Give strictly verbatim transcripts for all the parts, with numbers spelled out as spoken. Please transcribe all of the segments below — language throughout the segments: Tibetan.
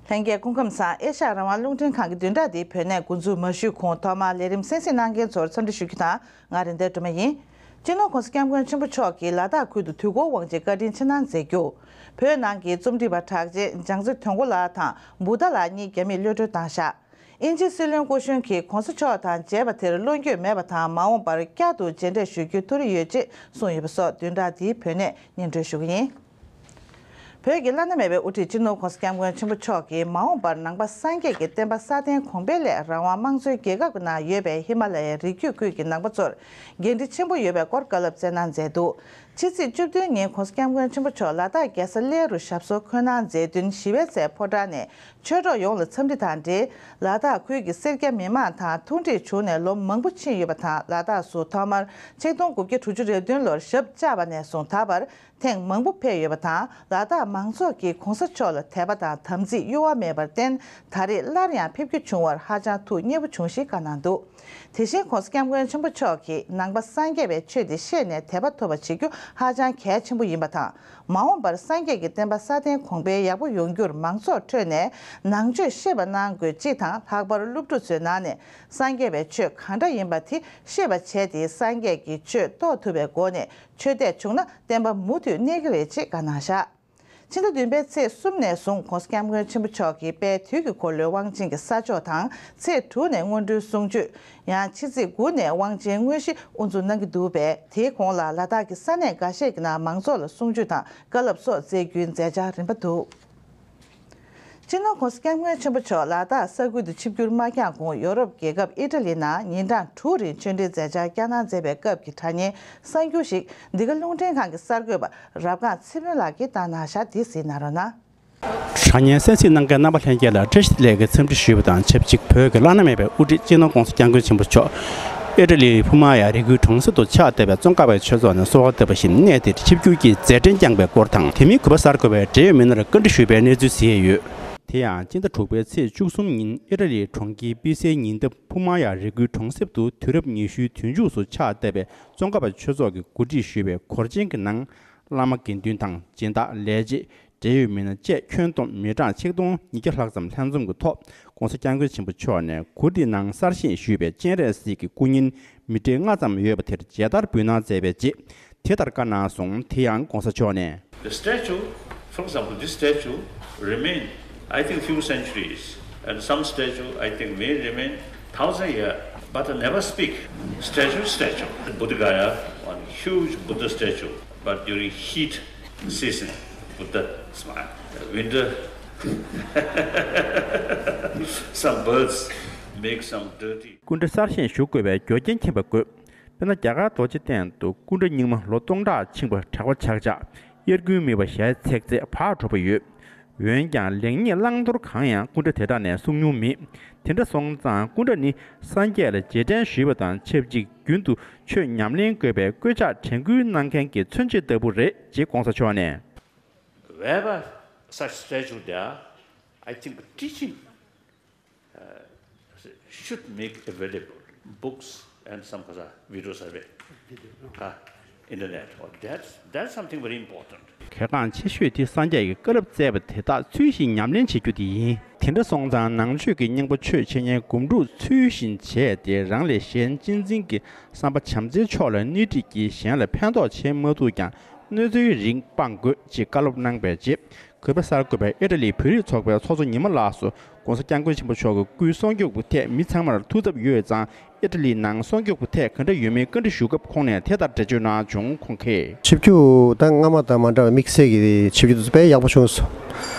ལྷན་རྒྱས་སྐུ་ཁམས་བཟང་། ཨེ་ཤ་ཡ་རང་དབང་རླུང་འཕྲིན་ཁང་གི་བདུན་ཕྲག་འདིའི་བོད་གནས་འགོ་འཛུགས་མ་ཞུས་གོང་ཐོག་མར་ལས་རིམ་གསན་གཟིགས་གནང་མཁན་ཚོར་འཚམས་འདྲི་ཞུ་རྒྱུ་དང་། ང་རེད་མདའ་སྒྲོལ་མ་ཡིན། སྤྱི་ནོར་༸གོང་ས་༸སྐྱབས་མགོན་ཆེན་པོ་མཆོག་གིས་ལ་དྭགས་ཁུལ་དུ་དུས་འཁོར་དབང་ཆེན་བཀའ་དྲིན་ཆེ་གནང་མཛད་རྒྱུ། བོད་ནང་གི་རྩོམ་སྒྲིག་པ་གྲགས་ཅན་ལྗང་རྩེ་དོན་གོ་ལགས་དང་བུ་ཟླ་ལགས་གཉིས་རྒྱ་མིས་གློད་གྲོལ་བཏང་བཞག་ཨིན་ཇིའི་སྲིད་བློན་སྐུ་གཞོན་གྱིས་༸གོང་ས་མཆོག་དང་མཇལ་བ་དེར་བློ་འགྱོད་མེད་པ་དང་མ་འོངས་པར་བསྐྱར་དུ་མཇལ་འཕྲད་ཞུ་རྒྱུའི་ཐུགས་རེ་ཡོད་ཅེས་གསུངས་ཡོད་པ་སོགས་བདུན་ཕྲག་འདིའི་བོད་གནས་སྙན་སྒྲོན་ཞུ་གི་ཡིན། བོད་ཀྱི་བླ་ན་མེད་པའི་དབུ་ཁྲིད་སྤྱི་ནོར་༸གོང་ས་༸སྐྱབས་མགོན་ཆེན་པོ་མཆོག་གིས་མ་འོངས་པར་ནང་པ་སངས་རྒྱས་ཀྱི་བསྟན་པ་སྲ་བརྟན་གོང་འཕེལ་སླད་རང་དབང་དམངས་གཙོའི་རྒྱལ་ཁབ་ཀྱི་ནང་ཡོད་པའི་ཧི་མ་ལ་ཡའི་རི་རྒྱུད་ཁུལ་གྱི་ནང་པ་ཚོར་འགན་འཁྲི་ཆེན་པོ་ཡོད་པའི་སྐོར་བཀའ་སློབ་སྩལ་གནང་མཛད་འདུག་ཕྱི་ཚེས་བཅུ་བདུན་ཉིན་༸གོང་ས་༸སྐྱབས་མགོན་ཆེན་པོ་མཆོག་ལ་དྭགས་རྒྱལ་ས་གླེ་རུ་ཞབས་སོར་འཁོད་གནང་མཛད་བདུན་ཞི་བའི་ཚལ་ཕོ་བྲང་ནས་ཆོས་གྲོགས་ཡོངས་ལ་འཚམས་འདྲི་དང་འབྲེལ། ལ་དྭགས་ཁུལ་གྱི་སེར་སྐྱ་མི་མང་དང་ཐུག་འཕྲད་བྱུང་ནས་ལོ་མང་པོ་ཕྱིན་ཡོད་པ་དང་། ལ་དྭགས་སུ་ཐོག་མར་ཆིག་སྟོང་དགུ་བརྒྱ་དྲུག་ཅུ་རེ་བདུན་ལོར་ཞབས་བཅགས་པ་ནས་བཟུང་ད་བར་ཐེངས་མང་པོ་ཕེབས་ཡོད་པ་དང་། ལ་དྭགས་མང་ཚོགས་ཀྱིས་༸གོང་ས་མཆོག་ལ་དད་པ་དང་དམ་ཚིག་གཡོ་བ་མེད་པར་བརྟེན། ད་རེས་སླར་ཡང་ཕེབས་རྒྱུ་བྱུང་བར་ཧ་ཅང་ཐུགས་མཉེས་པོ་བྱུང་ཞེས་བཀའ་གནང་འདུག་དེ་བཞིན་༸གོང་ས་༸སྐྱབས་མགོན་ཆེན་པོ་མཆོག་གིས་ནང་པ་སངས་རྒྱས་པའི་ཆོས་འདི་ཤེས་ནས་དད་པ་ཐོབ་པ་བྱེད་རྒྱུ་ཧ་ཅང་གལ་ཆེན་པོ་ཡིན་པ་དང་། མ་འོངས་པར་སངས་རྒྱས་ཀྱི་བསྟན་པ་སྲ་བརྟན་གོང་འཕེལ་ཡག་པོ་ཡོང་རྒྱུར་མང་ཚོགས་ཁྲོད་ནས་ནང་ཆོས་ཤེས་པ་གནང་དགོས་སྤྱི་དང་། ལྷག་པར་སློབ་ཕྲུག་ཚོའི་ནང་ནས་སངས་རྒྱས་པའི་ཆོས་གང་འདྲ་ཡིན་པ་དེ་ཤེས་པ་བྱས་ཏེ། སངས་རྒྱས་ཀྱི་ཆོས་རྟོགས་ཐུབ་པའི་སྒོ་ནས་ཆོས་དད་བྱུང་ན་བསྟན་པ་མུ་མཐུད་གནས་ཀྱི་རེད་ཅེས་བཀའ་གནང་བཞག་ཕྱི་ཟླ་བདུན་པའི་ཚེས་གསུམ་ནས་བཟུང་༸གོང་ས་༸སྐྱབས་མགོན་ཆེན་པོ་མཆོག་གིས་དཔལ་དུས་ཀྱི་འཁོར་ལོའི་དབང་ཆེན་གྱི་ས་ཕྱོགས་དང་། ཚེས་དྲུག་ནས་སྔོན་འགྲོའི་གསུང་ཆོས། ཡང་ཕྱི་ཚེས་དགུ་ནས་དབང་ཆེན་དངོས་གཞི་དབུ་འཛུགས་གནང་གི་འདུག་པས། དེའི་གོང་ལ་ལ་དྭགས་ཀྱི་ས་གནས་འགའ་ཤས་ཀྱི་ནང་མང་ཚོགས་ལ་གསུང་ཆོས་དང་བཀའ་སློབ་སོགས་སྩལ་རྒྱུའི་མཛད་འཆར་རིམ་པ་འདུག་སྤྱི་ནོར་༸གོང་ས་༸སྐྱབས་མགོན་ཆེན་པོ་མཆོག་ལ་དྭགས་ས་ཁུལ་དུ་ཆིབས་བསྒྱུར་མ་བསྐྱངས་གོང་ཡོ་རོབ་རྒྱལ་ཁབ་ཨི་ཊ་ལི་ནང་ཉིན་གྲངས་དྲུག་རིང་ཆོས་འབྲེལ་མཛད་འཆར་བསྐྱངས་གནང་མཛད་པའི་སྐབས་ཀྱི་དྲ་བརྙན་གསར་འགྱུར་ཞིག་འདི་ག་རླུང་འཕྲིན་ཁང་གི་གསར་འགོད་པ་རབ་སྒང་ཚེ་རིང་ལགས་ཀྱིས་བཏང་གནང་བཞག་འདི་གཟིགས་གནང་རོགས་གནང་། དྲ་བརྙན་གསན་གཟིགས་གནང་མཁན་རྣམ་པ་ལྷན་རྒྱས་ལ་བཀྲ་ཤིས་བདེ་ལེགས་ཀྱི་འཚམས་འདྲི་ཞུས་པ་དང་ཆབས་ཅིག་བོད་ཀྱི་བླ་ན་མེད་པའི་དབུ་ཁྲིད་སྤྱི་ནོར་༸གོང་ས་༸སྐྱབས་མགོན་ཆེན་པོ་མཆོག་ཨི་ཊ་ལིའི་ཕུ་མ་ཡ་རི་ཁུལ་གྲོང་གསེབ་ཏུ་ཕྱག་བཏབ་པའི་ཙོང་ཁ་པའི་ཆོས་ཚོགས་ནས་གསོལ་བ་བཏབ་པ་བཞིན་གནས་དེར་ཆིབས་བསྒྱུར་གྱི་མཛད་འཕྲིན་བསྐྱངས་པའི་སྐོར་དང་། དེ་མིན་གུས་པ་གསར་འགོད་པས་འབྲེལ་ཡོད་མི་སྣར་བཀའ་འདྲི་ཞུས་པའི་གནས་ཚུལ་གཟིགས་ཡས་ཡོད། དེ་ཡང་སྤྱི་ཟླ་དྲུག་པའི་ཚེས་བཅུ་གསུམ་ཉིན་ཨི་ཊ་ལིའི་གྲོང་ཁྱེར་པི་སེའི་ཉེ་འདབས་ཕུ་མ་ཡ་རི་ཁུལ་གྲོང་གསེབ་ཏུ་དུས་རབས་ཉི་ཤུའི་དུས་མཇུག་སུ་ཕྱག་བཏབ་པའི་ཙོང་ཁ་པ་ཆོས་ཚོགས་ཀྱིས་གོ་སྒྲིག་ཞུས་པའི་གོ་སྦྱིན་གྱི་ནང་། བླ་མ་དགེ་འདུན་དང་སྦྱིན་བདག་ལས་བྱེད། འབྲེལ་ཡོད་མི་སྣ་བཅས་ཁྱོན་བསྡོམས་མི་གྲངས་ཆིག་སྟོང་ཉིས་བརྒྱ་ལྷག་ཙམ་ལྷན་འཛོམས་ཀྱི་ཐོག་༸གོང་ས་༸སྐྱབས་མགོན་ཆེན་པོ་མཆོག་ནས་གོ་སྒྲིག་ནང་གསར་བཞེངས་ཞུས་པའི་སྤྱན་རས་གཟིགས་ཀྱི་སྐུ་བརྙན་མི་ཊར་ལྔ་ཙམ་ཡོད་པ་དེར་མཇལ་དར་འབུལ་གནང་མཛད་པའི་རྗེས། དེ་ལྟར་བཀའ་གནང་སོང་། དེ་ཡང་༸གོང་ས་མཆོག་ནས། The statue, for example, this statue remain, I think, few centuries, and some statue, I think, may remain thousand year, but never speak. Statue, statue. Bodh Gaya, one huge Buddha statue, but during heat season, Buddha smile. Winter, some birds make some dirty. སྐུ་འདྲ་གསར་བཞེངས་ཞུ་དགོས་པའི་རྒྱུ་རྐྱེན་མཁྱེན་པ་དགོས། དཔེར་ན། རྒྱ་གར་རྡོ་རྗེ་གདན་དུ་སྐུ་འདྲ་རྙིང་མ་ལོ་སྟོང་ཕྲག་ཕྱིན་པ་གྲགས་པ་ཆགས་ཆགས། དབྱར་དགུན་མིད་པ་ཞལ་ཚེག་ཚེག་བག་དྲོ་པོ་ཡོད། འོན་ཀྱང་ལེགས་ཉེས་བླང་དོར་གང་ཡང་སྐུ་འདྲ་དེ་དག་ནས་གསུང་མྱོང་མེད། དེ་འདྲ་སོང་ཙང་སྐུ་འདྲ་ནི་སངས་རྒྱས་ལ་རྗེས་དྲན་ཞུས་པ་དང་ཆབས་ཅིག་རྒྱུན་དུ་ཆོས་ཉམས་ལེན་དགོས་པའི་བཀོད་ཆག་དྲན་སྐུལ་གནང་མཁན་གྱི་མཚོན་བྱེད་ལྟ་བུ་རེད་ཅེས་༸གོང་ས་མཆོག་ནས། Wherever such statue there, I think teaching uh, should make available books and some kind of videos are there. Uh, internet. Or that's, that's something very important. གལ་འགངས་ཆེ་ཤོས་དེ་སངས་རྒྱས་ཀྱིས་བཀའ་སློབ་སྩལ་བ་དེ་དག་ཚུལ་བཞིན་ཉམས་ལེན་བྱེད་རྒྱུ་དེ་ཡིན། དེ་འདྲ་སོང་ཙང་ནང་ཆོས་ཀྱི་སྙིང་པོ་ཆོས་འཆད་ཉན་སྒོམ་སྒྲུབ་ཚུལ་བཞིན་བྱས་ཏེ། རང་ལས་གཞན་གཅེས་འཛིན་གྱི་བསམ་པ་བྱམས་བརྩེའི་ཕྱོགས་ལ་སྣེ་ཁྲིད་ཀྱིས་གཞན་ལ་ཕན་ཐོགས་བྱེད་མ་ཐུབ་ཀྱང་། གནོད་འཚེའི་རིགས་སྤང་དགོས་ཅེས་བཀའ་སློབ་གནང་པའི་རྗེས། གུས་པ་གསར་འགོད་པས་ཨི་ཊ་ལིའི་བོད་རིགས་ཚོགས་པའི་ཚོགས་གཙོ་ཉི་མ་ལགས་སུ་༸གོང་ས་༸སྐྱབས་མགོན་ཆེན་པོ་མཆོག་གི་སྐུའི་སྲུང་སྐྱོབ་ཀྱི་ཐད་མི་ཚང་མར་ཐུགས་འཚབ་ཡོད་ཙང་། ཨི་ཊ་ལིའི་ནང་སྲུང་སྐྱོབ་ཀྱི་ཐད་ག་འདྲ་ཡོད་མེད་བཀའ་འདྲི་ཞུ་སྐབས་ཁོང་ནས་དེ་ལྟར་འགྲེལ་བརྗོད་གནང་བྱུང་། ཁོང་གིས། ཆིབས་བསྒྱུར་ད་སྔ་མ་དང་མ་འདྲ་བའི་དམིགས་བསལ་གྱི་ཆིབས་བསྒྱུར་དེ་ཚོ་དཔེ་ཡག་པོ་བྱུང་སོང་།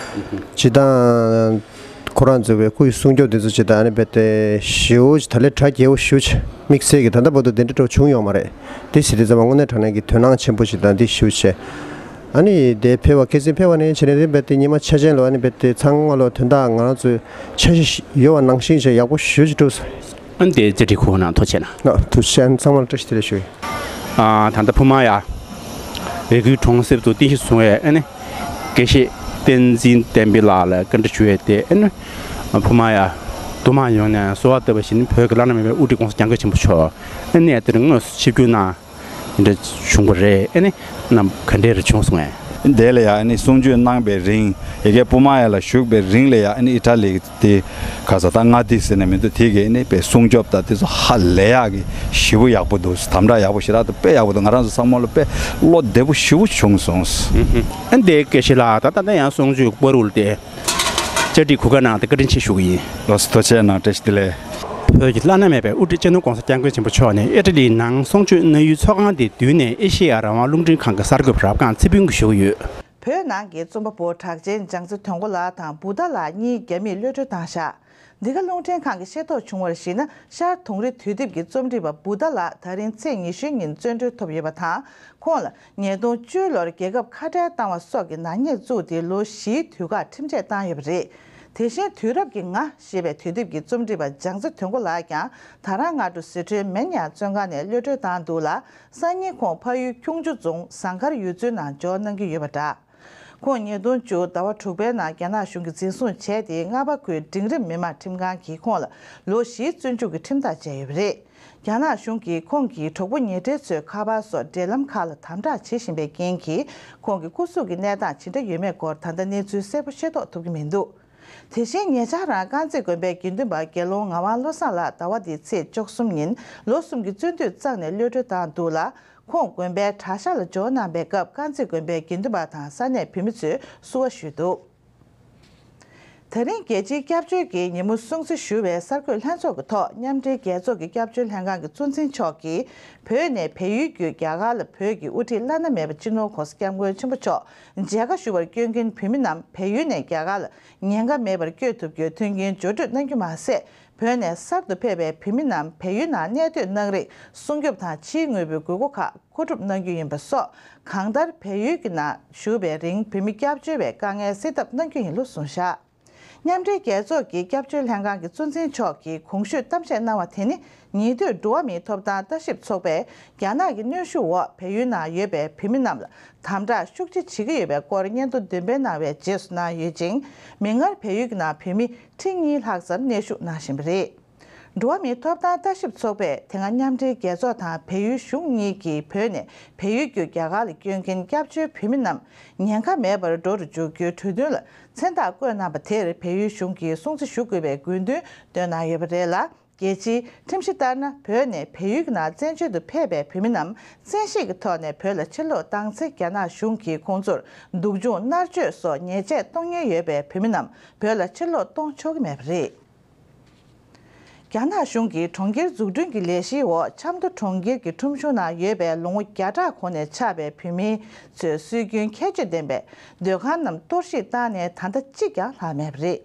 སྤྱིར་བཏང་ཁོ་རང་ཚོའི་སྐུའི་སྲུང་སྐྱོབ་དེ་ཚོ་ཇི་ལྟར་ཨ་ནི་རྦད་དེ་ཞེ་པོ་ཅིག་ད་ལས་གྲ་རྒྱས་པོ་ཞེ་པོ་ཅིག་དམིགས་བསལ་གྱི་ད་ལྟ་བར་དུ་དེ་འདྲ་འདྲ་བོ་བྱུང་ཡོད་མ་རེད། དེ་ཟེར་དུས་ཙམ་པ་དངོས་གནས་དྲང་གནས་ཀྱི་དོ་སྣང་ཆེན་པོ་ཞིག་དང་དེ་ཞེ་པོ་ཅིག་ཨ་ནི་དེ་ཕེབས་པ་ཁ་སང་ཕེབས་པ་ནས་བྱས་ནས་དེ་རྦད་དེ་ཉི་མ་འཆར་ཅན་ལ་ཨ་ནི་རྦད་དེ་ཚང་མ་ལོ་དོན་དག་ང་རང་ཚོའི་འཆར་གཞི་ཡོད་པ་ནང་བཞིན་བྱས་ཡག་པོ་ཞེ་པོ་ཅིག་འགྲུབ་སོང་། ཨ་ནི་དེ་ཅི་འདྲ་ཁུག་ན་ཐུགས་རྗེ་ཆེ་གནང་། ཐུགས་རྗེ་ཆེ། ཨ་ནི་ཚང་མ་ལ་བཀྲ་ཤིས་བདེ་ལེགས་ཞུ། ཨ། ད་ལྟ་ཕུ་མ་ཡ་རི་ཁུལ་གྲོང་གསེབ་ཏུ་རྟེན་གཞི་བཟུང་བའི་ཨ་ནི་དགེ་བཤེས་བསྟན་འཛིན་བསྟན་འཕེལ་ལགས་ལ་བཀའ་འདྲི་ཞུ་ཡས་དེ། ཨ་ནི་ཕུ་མ་ཡ་འདུ་མང་ཡོངས་ནས་གསོལ་བ་བཏབ་པ་བཞིན་བོད་ཀྱི་བླ་ན་མེད་པའི་དབུ་ཁྲིད་༸གོང་ས་༸སྐྱབས་མགོན་ཆེན་པོ་མཆོག་ཨ་ནི་གནས་དེར་དངོས་སུ་ཆིབས་བསྒྱུར་གནང་། འདི་འདྲ་བྱུང་བ་རེད། ཨ་ནི་རྣམས་ག་འདྲ་རེ་བྱུང་སོང་ངས། དེ་ལ་ཡང་ཨ་ནི་གསུང་ཆོས་གནང་པའི་རིང་། ཡ་གི་པུ་མ་ཡ་ལ་བཞུགས་པའི་རིང་ལ་ཡང་ཨ་ནི་ཨི་ཊ་ལི་དེ་ག་ས་ད་མངའ་སྡེ་ཟེར་ནས་མི་འདུག་དེ་གི་ཨ་ནི་པའི་སྲུང་སྐྱོབ་དང་དེ་ཚོ་ཧ་ལས་ཡག་གི་ཞེ་པོ་ཡག་པོ་འདུག་དམ་དྲག་ཡག་པོ་ཞེ་དྲག་ཏུ་དཔེ་ཡག་པོ་འདུག་ང་རང་ཚོ་ཚང་མ་ལ་དཔེ་བློ་བདེ་པོ་ཞེ་པོ་བྱུང་སོང་། ཨ་འདི་དགེ་བཤེས་ལགས། ད་ད་ལྟ་ཡང་གསུང་ཆོས་བར་དུ་དེ་བཅར་འདྲི་གོ་སྐབས་གནང་སྟེ་བཀའ་དྲིན་ཆེ་ཞུ་གི་ཡིན། ལགས་སོ། ཐུགས་རྗེ་གནང་། བཀྲ་ཤིས་བདེ་ལེགས། བོད་ཀྱི་བླ་ན་མེད་པའི་དབུ་ཁྲིད་སྤྱི་ནོར་༸གོང་ས་༸སྐྱབས་མགོན་ཆེན་པོ་མཆོག་ནས་ཨི་ཊ་ལིའི་ནང་གསུང་ཆོས་གནང་ཡུལ་ཚོགས་ཁང་དེ་བསྡུས་ནས་ཨེ་ཤེ་ཡ་རང་དབང་རླུང་འཕྲིན་ཁང་གི་གསར་འགོད་པ་རབ་སྒང་ཚེ་ཕུན་གྱིས་ཞུ་གི་ཡོད། བོད་ནང་གི་རྩོམ་པ་པོ་གྲགས་ཅན་ལྗང་རྩེ་དོན་གོ་ལགས་དང་བུདྡྷ་ལགས་གཉིས་རྒྱ་མིས་གློད་གྲོལ་བཏང་བཞག་འདི་ག་རླུང་འཕྲིན་ཁང་གིས་ཤེས་རྟོགས་བྱུང་བར་གཞིགས་ན། ཤར་དུང་རི་དུས་དེབ་ཀྱི་རྩོམ་སྒྲིག་པ་བུདྡྷ་ལགས་ད་རིང་ཚེས་ཉི་ཤུའི་ཉིན་བཙོན་གྲོལ་ཐོབ་ཡོད་པ་དང་། ཁོང་ལ་ཉིས་སྟོང་བཅུ་ལོར་རྒྱལ་ཁབ་ཁ་བྲལ་བཏང་བ་སོགས་ཀྱི་ནག་ཉེས་བཙུགས་ཏེ་ལོ་བཞིའི་དུས་བཀག་ཁྲིམས་ཆད་བཏང་ཡོད་པ་རེད། དེ་བཞིན་དུས་རབས་ཀྱི་ང་ཞེས་པའི་དུས་དེབ་ཀྱི་རྩོམ་སྒྲིག་པ་ལྗང་རྩེ་དོན་གོ་ལགས་ཀྱང་ད་རང་སྔ་དྲོ་ཟི་ཁྲོན་མེན་ཡང་བཙོན་ཁང་ནས་གློད་གྲོལ་བཏང་འདུག་ལ། སང་ཉིན་ཁོང་ཕ་ཡུལ་ཁྱུང་མཆུ་རྫོང་ཟངས་དཀར་ཡུལ་ཚོའི་ནང་འབྱོར་གནང་རྒྱུ་ཡོད་པ་འདྲ། ཁོང་ཉིས་སྟོང་བཅུ་ཟླ་བ་དྲུག་པའི་ནང་རྒྱ་ནག་གཞུང་གིས་འཛིན་བཟུང་བྱས་ཏེ། རྔ་པ་ཁུལ་འབྲིང་རིམ་མི་དམངས་ཁྲིམས་ཁང་གིས་ཁོང་ལ་ལོ་བཞིའི་བཙོན་འཇུག་གི་ཁྲིམས་ཐག་བཅད་ཡོད་པ་རེད། རྒྱ་ནག་གཞུང་གིས་ཁོང་གི་གྲོགས་པོ་ཉེ་འབྲེལ་ཚོའི་ཁ་པར་སོགས་འབྲེལ་ལམ་ཁག་ལ་དམ་དྲག་བྱེད་བཞིན་པའི་རྐྱེན་གྱིས། ཁོང་གི་སྐུ་གཟུགས་ཀྱི་གནས་སྟངས་ཇི་འདྲ་ཡོད་མེད་སྐོར་ད་ལྟ་གནས་ཚུལ་གསལ་པོ་ཤེས་རྟོགས་ཐུབ་ཀྱི་མི་འདུག་དེ་བཞིན་ཉེ་ཆར་རང་དཀར་མཛེས་དགོན་པའི་དགེ་འདུན་པ་དགེ་སློང་ངག་དབང་བློ་བཟང་ལགས་ཟླ་བ་འདིའི་ཚེས་བཅུ་གསུམ་ཉིན་ལོ་གསུམ་གྱི་བཙོན་འདུས་བསྩལ་ནས་གློད་གྲོལ་བཏང་འདུག་ལ། ཁོང་དགོན་པའི་གྲྭ་ཤག་ལ་འབྱོར་གནང་པའི་སྐབས་དཀར་མཛེས་དགོན་པའི་དགེ་འདུན་པ་དང་ས་གནས་བོད་མི་ཚོས་བསུ་བ་ཞུས་འདུག་ད་རིང་རྒྱལ་སྤྱིའི་སྐྱབས་བཅོལ་གྱི་ཉིན་མོ་སྲུང་བརྩི་ཞུ་བའི་གསར་འགོད་ལྷན་ཚོགས་ཀྱི་ཐོག་མཉམ་འབྲེལ་རྒྱལ་ཚོགས་ཀྱི་སྐྱབས་བཅོལ་ལྷན་ཁང་གི་གཙོ་འཛིན་མཆོག་གིས། བོད་ནས་བལ་ཡུལ་བརྒྱུད་རྒྱ་གར་ལ་བོད་ཀྱི་དབུ་ཁྲིད་བླ་ན་མེད་པ་སྤྱི་ནོར་༸གོང་ས་༸སྐྱབས་མགོན་ཆེན་པོ་མཆོག་མཇལ་ཁ་ཞུ་བར་བསྐྱོད་མཁན་བོད་མི་རྣམས་བལ་ཡུལ་ནས་རྒྱ་གར་ལ་ཉེན་ཁ་མེད་པར་བསྐྱོད་ཐུབ་རྒྱུའི་མཐུན་རྐྱེན་སྦྱོར་སྤྲོད་གནང་རྒྱུ་མ་ཟད། བོད་ནས་གསར་དུ་ཕེབས་པའི་བོད་མི་རྣམས་བལ་ཡུལ་ནང་གནས་སྡོད་གནང་རིགས་སྲུང་སྐྱོབ་དང་ཕྱིའི་དངོས་པོའི་དགོས་མཁོ་ཁག་མཁོ་སྒྲུབ་གནང་རྒྱུ་ཡིན་པ་སོགས། གང་ལྟར་བལ་ཡུལ་གྱི་ནང་བཞུགས་པའི་རིང་བོད་མི་སྐྱབས་བཅོལ་བའི་དཀའ་ངལ་སེལ་ཐབས་གནང་རྒྱུ་ཡིན་ལུགས་གསུངས་བཞག་མཉམ་འབྲེལ་རྒྱལ་ཚོགས་ཀྱི་སྐྱབས་བཅོལ་ལྷན་ཁང་གི་གཙོ་འཛིན་མཆོག་གིས་གོང་ཞུས་གཏམ་བཤད་གནང་བ་དེ་ནི། ཉེ་དུས་འགྲོ་བ་མིའི་ཐོབ་ཐང་ལྟ་ཞིབ་ཚོགས་པས་རྒྱ་ནག་གི་གནོན་ཤུགས་འོག་བལ་ཡུལ་ནང་ཡོད་པའི་བོད་མི་རྣམས་ལ་དམ་དྲག་ཤུགས་ཆེ་བྱེད་ཀྱི་ཡོད་པའི་སྐོར་སྙན་ཐོ་འདོན་སྤེལ་གནང་བའི་རྗེས་སུ་གནང་ཡོད་ཅིང་། མིག་སྔར་བལ་ཡུལ་གྱི་ནང་བོད་མི་ཁྲི་གཉིས་ལྷག་ཙམ་གནས་བཞུགས་གནང་བཞིན་པ་རེད། འགྲོ་བ་མིའི་ཐོབ་ཐང་ལྟ་ཞིབ་ཚོགས་པས་དེ་སྔ་མཉམ་འབྲེལ་རྒྱལ་ཚོགས་དང་བལ་ཡུལ་གཞུང་གཉིས་ཀྱིས་བོད་ནས་བལ་ཡུལ་བརྒྱུད་རྒྱ་གར་ལ་བསྐྱོད་མཁན་སྐྱབས་བཅོལ་བོད་མི་རྣམས་ཉེན་ཁ་མེད་པར་འགྲོ་རུ་འཇུག་རྒྱུའི་གྲོས་མཐུན་ལ་མཚན་རྟགས་བཀོད་གནང་པ་དེར་བལ་ཡུལ་གཞུང་གིས་སྲུང་བརྩི་ཞུ་དགོས་པའི་དགོས་འདུན་བཏོན་གནང་ཡོད་པ་རེད་ལ། རྒྱལ་སྤྱིའི་ཁྲིམས་གཞི་ལྟར་ན། བོད་ནས་བལ་ཡུལ་གྱི་ནང་བཙན་བྱོལ་དུ་ཕེབས་པའི་བོད་མི་རྣམས་བཙན་ཤེད་ཀྱི་ཐོག་ནས་བོད་ལ་ཕྱིར་ལོག་བཏང་ཚེ། རྒྱ་ནག་གཞུང་གིས་ཁོང་ཚོར་སྡུག་སྦྱོང་མནར་གཅོད་སོགས་ཉེས་ཆད་གཏོང་ཉེན་ཡོད་པས། བོད་མི་རྣམས་བོད་ལ་ཕྱིར་ལོག་གཏོང་ཆོག་གི་མེད་པ་རེད། རྒྱ་ནག་གཞུང་གིས་གྲོང་ཁྱེར་འཛུགས་སྐྲུན་གྱི་ལས་གཞིའི་འོག་ཆབ་མདོ་གྲོང་ཁྱེར་གྱི་ཁྲོམ་གཞུང་ནང་ཡོད་པའི་ལོ་ངོ་བརྒྱ་ཕྲག་གོང་ནས་ཆགས་པའི་བོད་མི་ཚོའི་སྲོལ་རྒྱུན་ཁྱད་ཆོས་ལྡན་པའི་སྡོད་ཁང་རྣམས་གཏོར་བཤིག་བཏང་ནས་ད་ལྟ་གཅིག་ཀྱང་ལྷག་མེད་པ་རེད།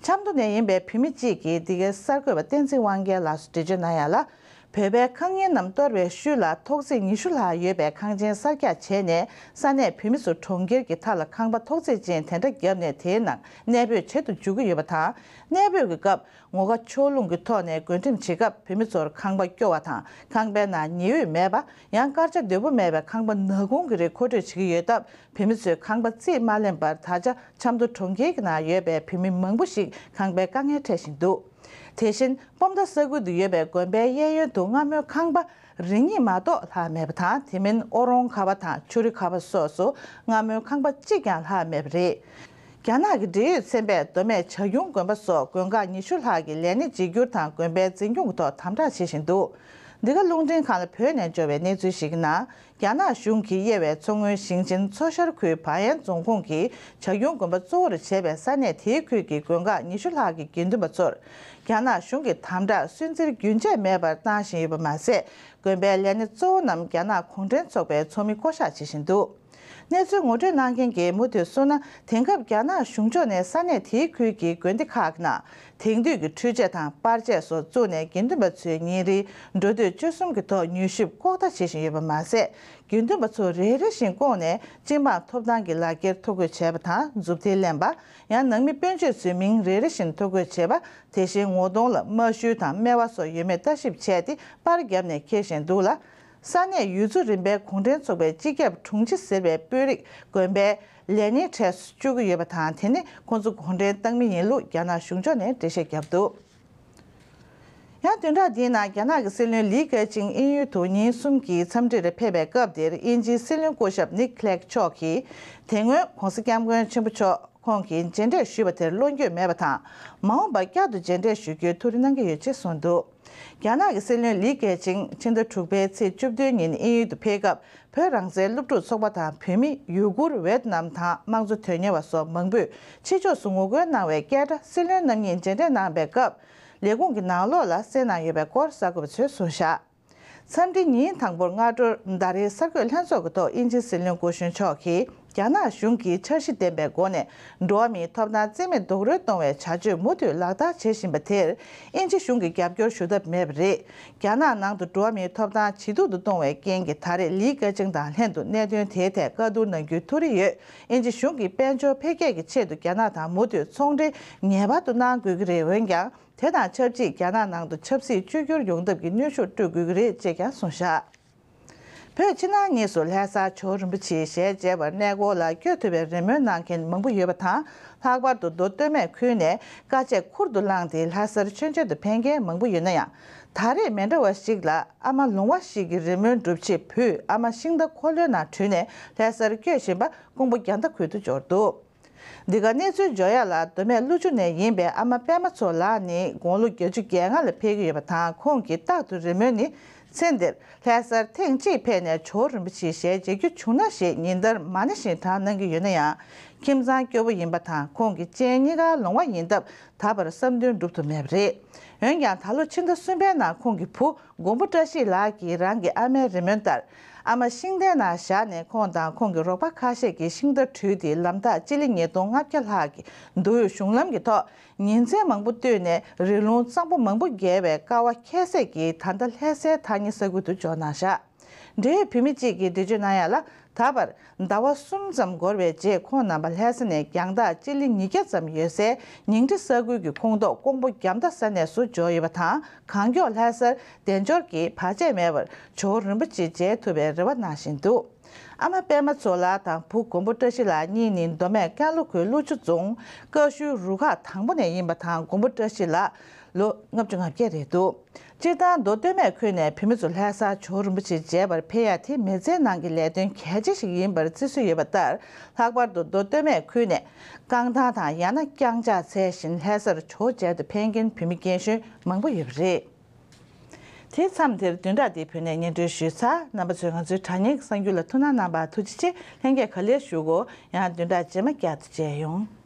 ཆབ་མདོ་ནས་ཡིན་པའི་བོད་མི་གཅིག་གིས་འདི་གའི་གསར་འགོད་པ་བསྟན་འཛིན་དབང་རྒྱལ་ལགས་སུ་འགྲེལ་བརྗོད་གནང་ཡ་ལ། བོད་པའི་ཁང་ཉེན་རྣམས་གཏོར་བའི་ཤུལ་ལ་ཐོག་བརྩེགས་ཉི་ཤུ་ལྷག་ཡོད་པའི་ཁང་ཆེན་གསར་རྒྱག་བྱས་ནས། ས་གནས་བོད་མི་ཚོ་གྲོང་ཁྱེར་གྱི་མཐའ་ལ་ཁང་པ་ཐོག་བརྩེགས་ཅན་དེ་འདྲ་བརྒྱབ་ནས་དེའི་ནང་གནས་སྤོས་བྱེད་དུ་འཇུག་གི་ཡོད་པ་དང་། གནས་སྤོས་ཀྱི་སྐབས་ངོ་དགའ་ཕྱོགས་ལྷུང་གི་ཐོག་ནས་བགོ་འགྲེམས་བྱེད་སྐབས་བོད་མི་ཚོར་ཁང་པ་སྐྱོ་བ་དང་། ཁང་པའི་ནང་ཉི་འོད་མེད་པ། ཡང་སྐར་ཆ་དོད་པོ་མེད་པའི་ཁང་པ་ནག་ཁུང་གི་རིགས་མཁོ་སྤྲོད་བྱེད་ཀྱི་ཡོད་སྟབས། བོད་མི་ཚོས་ཁང་པ་རྩིས་མ་ལེན་པར་ད་ཆ་ཆབ་མདོ་གྲོང་ཁྱེར་གྱི་ནང་ཡོད་པའི་བོད་མི་མང་པོ་ཞིག་ཁང་པའི་དཀའ་ངལ་འཕྲད་བཞིན་འདུག་དེ་བཞིན་སྤོམ་མདའ་ས་ཁུལ་དུ་ཡོད་པའི་དགོན་པའི་གཡས་གཡོན་དུ་སྔ་མོའི་ཁང་པ་རེ་གཉིས་མ་གཏོགས་ལྷག་མེད་པ་དང་། དེ་མིན་ཨོ་རོང་ཁ་བ་དང་ཆོ་རི་ཁ་བ་སོགས་སུ་སྔ་མོའི་ཁང་པ་གཅིག་ཀྱང་ལྷག་མེད་པ་རེད། རྒྱ་ནག་གི་འབྲེལ་ཡོད་ཚན་པས་མདོ་སྨད་བྱ་ཁྱུང་དགོན་པ་སོགས་དགོན་ཁག་ཉི་ཤུ་ལྷག་གི་ལས་སྣེ་བརྗེ་བསྒྱུར་དང་དགོན་པའི་འཛིན་སྐྱོང་གི་ཐོག་དམ་དྲག་བྱེད་བཞིན་འདུག་འདི་ག་རླུང་འཕྲིན་ཁང་ལ་བོད་ནས་འབྱོར་བའི་གནས་ཚུལ་ཞིག་གི་ནང་། རྒྱ་ནག་གཞུང་གིས་དབྱེ་བའི་མཚོ་སྔོན་ཞིང་ཆེན་མཚོ་ཤར་ཁུལ་བ་ཡན་རྫོང་ཁོངས་ཀྱི་བྱ་ཁྱུང་དགོན་པ་གཙོ་བོར་བྱས་པའི་ས་གནས་དེའི་ཁུལ་གྱི་དགོན་ཁག་ཉི་ཤུ་ལྷག་གི་དགེ་འདུན་པ་ཚོར། རྒྱ་ནག་གཞུང་གི་དམ་དྲག་སུན་གཙེར་རྒྱུན་ཆད་མེད་པར་བཏང་བཞིན་ཡོད་པ་མ་ཟད། དགོན་པའི་ལས་སྣེ་གཙོ་བོ་རྣམས་རྒྱ་ནག་གུང་ཁྲན་ཚོགས་པའི་ཚོགས་མི་བསྐོ་གཞག་བྱེད་བཞིན་འདུག་གནས་ཚུལ་ངོ་སྤྲོད་གནང་མཁན་གྱིས་མུ་མཐུད་གསུངས་ན། དེང་སྐབས་རྒྱ་ནག་གཞུང་ཕྱོགས་ནས་ས་གནས་དེའི་ཁུལ་གྱི་དགོན་སྡེ་ཁག་གི་ནང་དེང་དུས་ཀྱི་འཕྲུལ་ཆས་དང་པར་ཆས་སོགས་བཙུགས་ནས། དགེ་འདུན་པ་ཚོའི་ཉིན་རེའི་འགྲོ་སྡོད་སྤྱོད་གསུམ་གྱི་ཐོག་མྱུལ་ཞིབ་ལྐོག་ལྟ་བྱེད་བཞིན་ཡོད་པ་མ་ཟད། དགེ་འདུན་པ་ཚོ་རེ་རེ་བཞིན་བསྐོངས་ནས་སྤྱི་འབངས་ཐོབ་ཐང་གི་ལག་འཁྱེར་ཐོ་འགོད་བྱས་པ་དང་། མཛུབ་ཐེལ་ལེན་པ། ཡང་ནང་མི་སྤུན་མཆེད་ཚོའི་མིང་རེ་རེ་བཞིན་ཐོ་འགོད་བྱས་པ། དེ་བཞིན་ངོ་གདོང་ལ་རྨ་ཤུལ་དང་སྨེ་བ་སོགས་ཡོད་མེད་ལྟ་ཞིབ་བྱས་ཏེ། པར་བརྒྱབ་ནས་འཁྱེར་བཞིན་འདུག་ལ། ས་གནས་ཡུལ་ཚོ་རིམ་པའི་གུང་ཁྲན་ཚོགས་པའི་སྤྱི་ཁྱབ་དྲུང་ཆེ་ཟེར་བའི་དཔོན་རིགས་དགོན་པའི་ལས་སྣེའི་གྲས་སུ་བཅུག་གི་ཡོད་པ་དང་། དེ་ནི་ཁོང་ཚོ་གུང་ཁྲན་ཏང་མི་ཡིན་ལུགས་རྒྱ་ནག་གཞུང་ཕྱོགས་ནས་འགྲེལ་བཤད་བརྒྱབ་འདུག་ཡང་བདུན་ཕྲག་འདིའི་ནང་རྒྱ་ནག་གི་སྲིད་བློན་ལི་ཁེ་ཆིང་དབྱིན་ཡུལ་དུ་ཉིན་གསུམ་གྱི་འཚམས་འདྲིར་ཕེབས་པའི་སྐབས་དེར་དབྱིན་ཇིའི་སྲིད་བློན་སྐུ་ཞབས་ནིག་ཁི་ལེག་མཆོག་གིས། དེ་སྔོན་༧གོང་ས་༧སྐྱབས་མགོན་ཆེན་པོ་མཆོག་ཁོང་གིས་མཇལ་འཕྲད་ཞུས་པ་དེར་བློ་འགྱོད་མེད་པ་དང་། མ་འོངས་པར་བསྐྱར་དུ་མཇལ་འཕྲད་ཞུ་རྒྱུའི་ཐུགས་རེ་གནང་གི་ཡོད་ཅེས་གསུངས་འདུག་རྒྱ་ནག་གི་སྲིད་བློན་ལི་ཁེ་ཆིང་ཕྱི་ཟླ་དྲུག་པའི་ཚེས་བཅུ་བདུན་ཉིན་དབྱིན་ཡུལ་དུ་ཕེབས་སྐབས། བོད་རང་བཙན་སློབ་ཕྲུག་ཚོགས་པ་དང་། བོད་མི། ཡུ་གུར། ཝེ་ཏི་ནམ་དང་དམངས་གཙོ་དོན་གཉེར་བ་སོགས་མང་པོས་ཕྱི་ཕྱོགས་སུ་ངོ་རྒོལ་གནང་བའི་སྐད་སྒྲ་སྲིད་བློན་རྣམ་གཉིས་མཇལ་འཕྲད་གནང་བའི་སྐབས། ལས་ཁུངས་ཀྱི་ནང་ལོགས་ལ་གསན་གནང་ཡོད་པའི་སྐོར་གསར་འགོད་པ་ཚོས་གསུངས་བཞག་འཚམས་འདྲི་ཉིན་དང་པོར་སྔ་དྲོར་ཟླ་རེའི་གསར་འགོད་ལྷན་ཚོགས་ཀྱི་ཐོག་དབྱིན་ཇིའི་སྲིད་བློན་སྐུ་གཞོན་མཆོག་གིས། རྒྱ་ནག་གཞུང་གིས་འཆར་གཞི་ལྡན་པའི་སྒོ་ནས་འགྲོ་བ་མིའི་ཐོབ་ཐང་རྩིས་མེད་རྡོག་རོལ་གཏོང་བའི་བྱ་སྤྱོད་མུ་མཐུད་ལག་བསྟར་བྱེད་བཞིན་པ་དེར། དབྱིན་ཇི་གཞུང་གིས་རྒྱབ་སྐྱོར་ཞུ་ཐབས་མེད་པ་རེད། རྒྱ་ནག་ནང་དུ་འགྲོ་བ་མིའི་ཐོབ་ཐང་ཇེ་སྡུག་ཏུ་གཏོང་བའི་རྐྱེན་གྱིས། ད་རེས་ལི་ཁེ་ཆིང་དང་ལྷན་དུ་གནད་དོན་དེའི་ཐད་བཀའ་བསྡུར་གནང་རྒྱུའི་ཐུགས་རེ་ཡོད། དབྱིན་ཇི་གཞུང་གིས་དཔལ་འབྱོར་འཕེལ་རྒྱས་ཀྱི་ཆེད་དུ་རྒྱ་ནག་དང་མུ་མཐུད་ཚོང་འབྲེལ་ངེས་པར་དུ་གནང་དགོས་ཀྱི་རེད། འོན་ཀྱང་། དེ་དང་ཆབས་ཅིག་རྒྱ་ནག་ནང་དུ་ཆབ་སྲིད་བཅོས་བསྒྱུར་ཡོང་ཐབས་ཀྱི་གནོན་ཤུགས་སྤྲོད་དགོས་ཀྱི་རེད་ཅེས་ཀྱང་གསུངས་བཞག་བོད་ཕྱི་ནང་གཉིས་སུ་ལྷ་ས་ཇོ་བོ་རིན་པོ་ཆེའི་ཞལ་མཇལ་བར་གནས་སྐོར་ལ་བསྐྱོད་ཐུབ་པའི་རེ་སྨོན་གནང་མཁན་མང་པོ་ཡོད་པ་དང་། ལྷག་པར་དུ་མདོ་སྟོད་སྨད་ཁུལ་ནས་དཀའ་སྤྱད་ཁུར་དུ་བླངས་ཏེ་ལྷ་སར་མཆོད་མཇལ་དུ་ཕེབས་མཁན་མང་པོ་ཡོད་ན་ཡང་། ད་རེས་མི་འདྲ་བ་ཞིག་ལ་ཨ་མ་ལོང་བ་ཞིག་གི་རེ་སྨོན་སྒྲུབ་ཆེད་བུས་ཨ་མ་ཤིང་རྟ་འཁོར་ལོའི་ནང་དྲུད་ནས་ལྷ་སར་བསྐྱོད་བཞིན་པ་ཀོང་པོ་རྒྱ་མདའ་ཁུལ་དུ་འབྱོར་འདུག་འདི་ག་གནས་ཚུལ་འབྱོར་ཡག་ལ། མདོ་སྨད་ཀླུ་ཆུ་ནས་ཡིན་པའི་ཨ་མ་པད་མ་མཚོ་ལགས་ནི་དགུང་ལོ་བརྒྱད་ཅུ་གྱ་ལྔ་ལ་ཕེབས་ཀྱི་ཡོད་པ་དང་། ཁོང་གིས་རྟག་ཏུ་རེ་སྨོན་ནི། ཚེ་འདིར་ལྷ་སར་ཐེངས་གཅིག་ཕེབས་ནས་ཇོ་བོ་རིན་པོ་ཆེའི་ཞལ་མཇལ་རྒྱུ་བྱུང་ན་ཞེས་ཉིན་ལྟར་མ་ཎི་བཞིན་བགྲང་གནང་གི་ཡོད་ན་ཡང་། ཁྱིམ་ཚང་སྐྱོ་པོ་ཡིན་པ་དང་། ཁོང་གི་སྤྱན་གཉིས་ཀ་ལོང་བ་ཡིན་སྟབས། ད་བར་བསམ་དོན་འགྲུབ་ཐུབ་མེད་པ་རེད། འོན་ཀྱང་། ད་ལོ་ཕྱི་ཟླ་གསུམ་པའི་ནང་ཁོང་གི་བུ། མགོན་པོ་བཀྲ་ཤིས་ལགས་ཀྱིས་རང་གི་ཨ་མའི་རེ་སྨོན་ལྟར། ཨ་མ་ཤིང་རྟའི་ནང་བཞག་ནས། ཁོང་དང་ཁོང་གི་རོགས་པ་ཁ་ཤས་ཀྱིས་ཤིང་རྟ་དྲུད་དེ། ལམ་ཐག་སྤྱི་ལེ་ཉིས་སྟོང་ལྔ་བརྒྱ་ལྷག་གི་མདོ་དབུས་གཞུང་ལམ་གྱི་ཐོག་ཉིན་མཚན་མང་པོ་བཏོད་ནས། རི་ལུང་གཙང་པོ་མང་པོ་བརྒལ་བའི་དཀའ་བ་ཁྱད་བསད་ཀྱིས། ད་ལྟ་ལྷ་སའི་ཐག་ཉེ་ས་ཁུལ་དུ་འབྱོར་གནང་བཞག་འབྲེལ་ཡོད་བོད་མི་གཅིག་གིས་འགྲེལ་བརྗོད་གནང་ཡག་ལ། ད་བར་ཟླ་བ་གསུམ་ཙམ་འགོར་བའི་རྗེས། ཁོང་རྣམ་པ་ལྷ་ས་ནས་རྒྱང་ཐག་སྤྱི་ལེ་ཉིས་བརྒྱ་ཙམ་ཡོད་སའི་ཉིང་ཁྲི་ས་ཁུལ་གྱི་ཁོངས་གཏོགས་ཀོང་པོ་རྒྱ་མདའ་ས་གནས་སུ་འབྱོར་ཡོད་པ་དང་། གང་མགྱོགས་ལྷ་སར་གདན་འབྱོར་གྱིས་བར་ཆད་མེད་པར་ཇོ་བོ་རིན་པོ་ཆེ་མཇལ་ཐུབ་པའི་རེ་བ་གནང་བཞིན་འདུག་ཨ་མ་པད་མ་མཚོ་ལགས་དང་བུ་མགོན་པོ་བཀྲ་ཤིས་ལགས་གཉིས་ནི་མདོ་སྨད་ཀན་ལྷོ་ཁུལ་ཀླུ་ཆུ་རྫོང་ཀ་ཤུལ་རུ་ཁག་དང་པོ་ནས་ཡིན་པ་དང་། མགོན་པོ་བཀྲ་ཤིས་ལགས་ལོ་ལྔ་བཅུ་ང་བརྒྱད་རེད་འདུག་སྤྱིར་བཏང་། མདོ་སྟོད་སྨད་ཁུལ་ནས་བོད་མི་ཚོ་ལྷ་སར་ཇོ་བོ་རིན་པོ་ཆེ་མཇལ་བར་ཕེབས་ཡ་དེ་མི་ཚེའི་ནང་གི་ལས་དོན་གལ་ཆེ་ཞིག་ཡིན་པར་བརྩི་སྲོལ་ཡོད་པ་ལྟར། ལྷག་པར་དུ་མདོ་སྟོད་སྨད་ཁུལ་ནས་རྐང་ཐང་དང་། ཡང་ན་རྐྱང་ཕྱག་འཚལ་བཞིན་ལྷ་སར་ཇོ་བོ་མཇལ་དུ་ཕེབས་མཁན་བོད་མི་རྒན་གཞོན་མང་པོ་ཡོད་པ་རེད། དེ་མཚམས་འདིར་བདུན་ཕྲག་འདིའི་བོད་གནས་སྙན་སྒྲོན་ཞུས་ཚར། རྣམ་པ་ཚོས་ང་ཚོའི་དྲ་བརྙན་གསར་འགྱུར་ལ་ཐུགས་སྣང་གནང་བར་ཐུགས་རྗེ་ཆེ། ལྷན་རྒྱས་ག་ལེར་བཞུགས་གོ། ཡང་བདུན་ཕྲག་རྗེས་མ་བསྐྱར་དུ་མཇལ་ཡོང་།